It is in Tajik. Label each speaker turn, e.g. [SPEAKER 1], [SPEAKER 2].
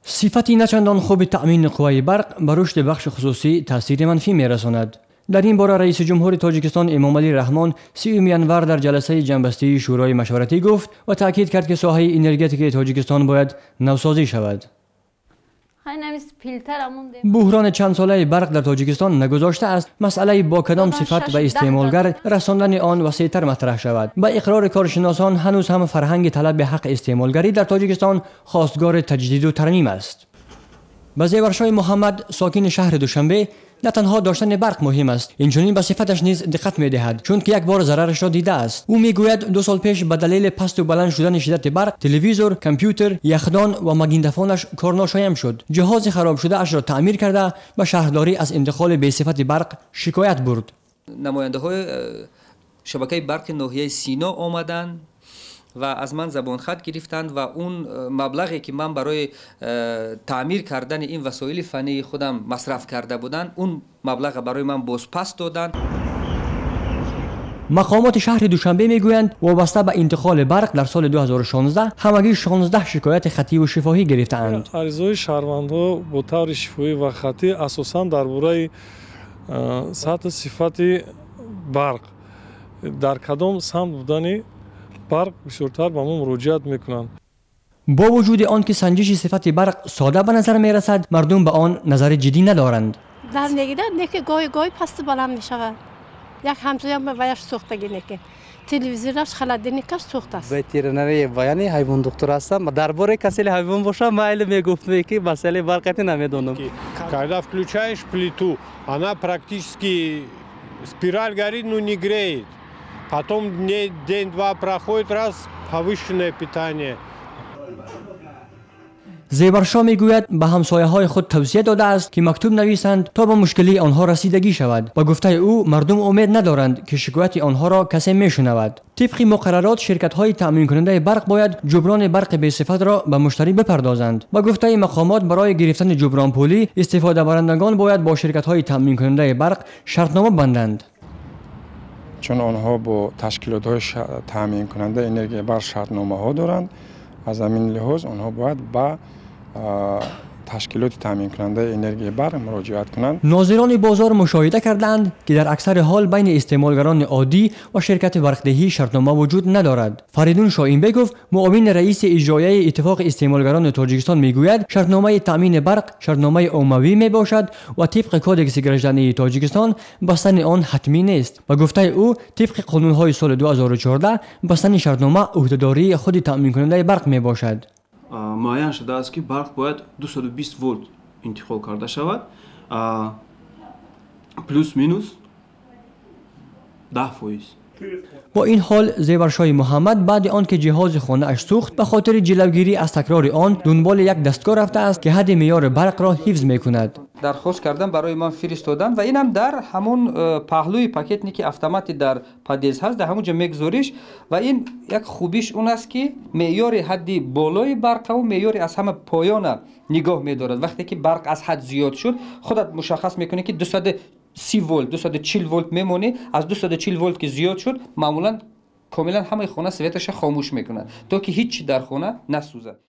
[SPEAKER 1] Сифати начандон хуби таъмини қувваи барқ ба рушди бахши хусусӣ таъсири манфӣ мерасонад. Дар ин бора раиси ҷумҳури Тоҷикистон Эмомалӣ Раҳмон 30 январ дар ҷаласаи ҷамъбастии Шӯрои машваратӣ гуфт ва таъкид кард, ки соҳаи энергетикаи Тоҷикистон бояд навсозӣ шавад. Буҳрони чандсолаи барқ дар Тоҷикистон нагузоштааст масъалаи бо кадом сифат ба истеъмолгар расондани он васеътар матраҳ шавад. Ба иқрори коршиносон, ҳанӯз ҳам фарҳанги талаби ҳаққи истеъмолгарӣ дар Тоҷикистон хостгори таҷдиду тармим аст. Ба Зеваршои Муҳаммад, сокини шаҳри Душанбе, на танҳо доштани барқ муҳим аст, инчунин ба сифаташ низ диққат медиҳад, чунки як бор зарарашро дидааст. Ӯ мегӯяд, 2 сол пеш ба далели пасту баланд шудани шиддати барқ телевизор, компютер, яхдон ва магнитофонаш корношоям шуд. Ҷиҳози харобшудаашро таъмир карда, ба шаҳрдорӣ аз интиқоли бесифати барқ шикоят бурд.
[SPEAKER 2] Намояндаҳои шабакаи барқи ноҳияи Сино омаданд ва аз ман забонхат гирифтанд ва он маблағе, ки ман барои таъмир кардани ин васоили фаннии худам масраф карда буданд, он маблаға барои ман бозпас доданд.
[SPEAKER 1] Мақомоти шаҳри Душанбе мегӯянд, вобаста ба интиқоли барқ дар соли 2016 ҳамагӣ 16 шикояти хаттиву шифоҳӣ гирифтаанд.
[SPEAKER 3] Аризаҳои шаҳрвандҳо бо таври шифоҳӣ ва хаттӣ асосан дар бораи сатҳи сифати барқ, дар кадом самт будани барқ бисёртар ба мо муроҷиат мекунанд.
[SPEAKER 1] Бо вуҷуди он ки санҷиши сифати барқ сода ба назар мерасад, мардум ба он назари ҷиддӣ надоранд.
[SPEAKER 4] Дар мегирад, не ки гоҳи гоҳи пасту баланд мешавад. Як ҳамсоям ваяш сӯхтагӣ, неки телевизораш, холодильникаш сӯхтааст.
[SPEAKER 5] Ветеринария, яъне ҳайвондухтур ҳастам. Дар бораи касели ҳайвон бошам, майли мегуфтме, ки масъалаи барқати намедонам.
[SPEAKER 6] Когда включаешь плиту, она практически спираль горит, но не греет. Потом день-два проходит, раз, повышенное питание.
[SPEAKER 1] Зебаршо мегӯяд, ба ҳамсояҳои худ тавсия додааст, ки мактуб нависанд, то ба мушкилии онҳо расидагӣ шавад. Ба гуфтаи ӯ, мардум умед надоранд, ки шикояти онҳоро касе мешунавад. Тибқи муқаррарот, ширкатҳои таъминкунандаи барқ бояд ҷуброни барқи бесифатро ба муштарӣ бипардозанд. Ба гуфтаи мақомот, барои гирифтани ҷубронпулӣ истифодабарандагон бояд бо ширкатҳои таъминкунандаи барқ шартнома банданд.
[SPEAKER 7] Чун онҳо бо ташкилотҳои таъминкунандаи энергияи барқ шартномаҳо доранд, аз ҳамин лиҳоз онҳо бояд ба ташкилоти таъминкунандаи энергияи барқ муроҷиат кунанд.
[SPEAKER 1] Нозирони бозор мушоҳида кардаанд, ки дар аксари ҳол байни истеъмолгарони оддӣ ва ширкати барқдиҳӣ шартнома вуҷуд надорад. Фаридун Шоинбеков, муовини раиси иҷроияи Иттифоқи истеъмолгарони Тоҷикистон, мегӯяд, шартномаи таъмини барқ шартномаи оммавӣ мебошад ва тибқи Кодекси граждании Тоҷикистон бастани он ҳатмӣ нест. Ба гуфтаи ӯ, тибқи қонунҳои соли 2014 бастани шартнома ӯҳдадории худи таъминкунандаи барқ мебошад.
[SPEAKER 8] Муайян шудааст, ки барқ бояд 220 волт интиқол карда шавад, плюс минус 10%.
[SPEAKER 1] Бо ин ҳол, Зеваршои Муҳаммад баъди он ки ҷиҳози хонааш сӯхт, ба хотири ҷилавгирӣ аз такрори он дунболи як дастгоҳ рафтааст, ки ҳадди меъёри барқро ҳифз мекунад.
[SPEAKER 2] Дархост кардам, барои ман фиристоданд ва инам дар ҳамон паҳлӯи пакетники автомати дар подъезд ҳаст, дар ҳамон ҷо мегузориш. Ва ин як хубиш он аст, ки меъёри ҳадди болои барқаву меъёри аз ҳама поёна нигоҳ медорад. Вақте ки барқ аз ҳад зиёд шуд, худат мушаххас мекунӣ, ки 230 волт, 240 волт мемонӣ. Аз 240 волт ки зиёд шуд, маъмулан комилан ҳамаи хона светаша хомӯш мекунад, то ки ҳеҷ чи дар хона насӯзад.